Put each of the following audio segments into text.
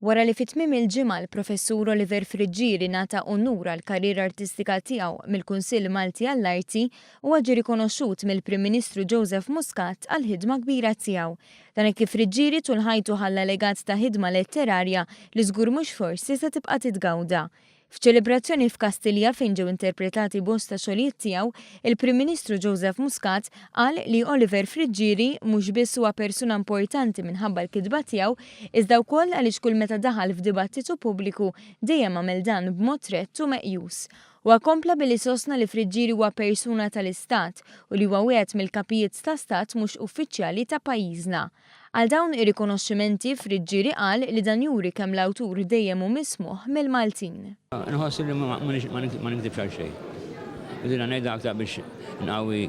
Wara li fi tmiem il-ġimgħa l-Professur Oliver Friggieri ngħata unur għall-karriera artistika tiegħu mill-Kunsill Malti għall-Arti, huwa ġie rikonoxxut mill-Prim Ministru Joseph Muscat għall-ħidma kbira tiegħu. Dan hekk kif Friggieri tul ħajtu ħalla legat ta' ħidma letterarja li żgur mhux forsi se tibqa' titgawda. F'ċelebrazzjoni f'Kastilja fejn ġew interpretati bosta xogħlijiet tiegħu, il-Prim Ministru Joseph Muscat qal li Oliver Friggieri mhux biss huwa persuna importanti minħabba l-kitba tiegħu, iżda wkoll għaliex kull meta daħal f'dibattitu pubbliku dejjem għamel dan b'mod rett u meqjus. Huwa kompla billi sostna li Friggieri huwa persuna tal-Istat u li huwa wieħed mill-kapijiet ta' stat mhux uffiċjali ta' pajjiżna. Għal dawn ir-rikonoxximenti, Friggieri qal li dan juri kemm l-awtur dejjem hu mismugħ mill-Maltin. Inħoss li ma niktibx għal xejn. U dinha ngħidha aktar biex nqawwi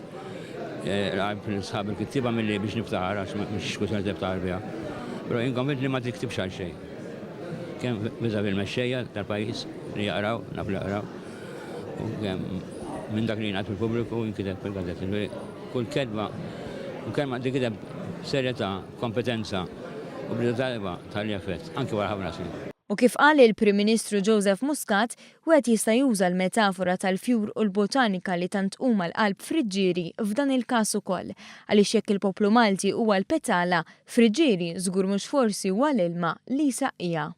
l-qalb lil sħabi l-kittieba milli biex niftaħar għax mhix kwistjoni tiftaħar biha. Però jien konvint li ma tiktibx għal xejn. Kemm vis-à-vis il-mexxejja tal-pajjiż li jaqraw, naf li jaqraw, u kemm minn dak li jingħad fil-pubbliku u jinkiteb fil-gazzetti. Kull kelma u kelma tinkiteb b'serjetà, kompetenza u b'rieda tajba tħalli effett, anki wara ħafna snin. U kif qal il-Prim Ministru Joseph Muscat, wieħed jista' juża l-metafora tal-fjur u l-botanika li tant huma l-qalb Friggieri f'dan il-każ ukoll, għaliex jekk il-poplu Malti huwa l-petala, Friggieri żgur mhux forsi huwa l-ilma li jsaqqiha.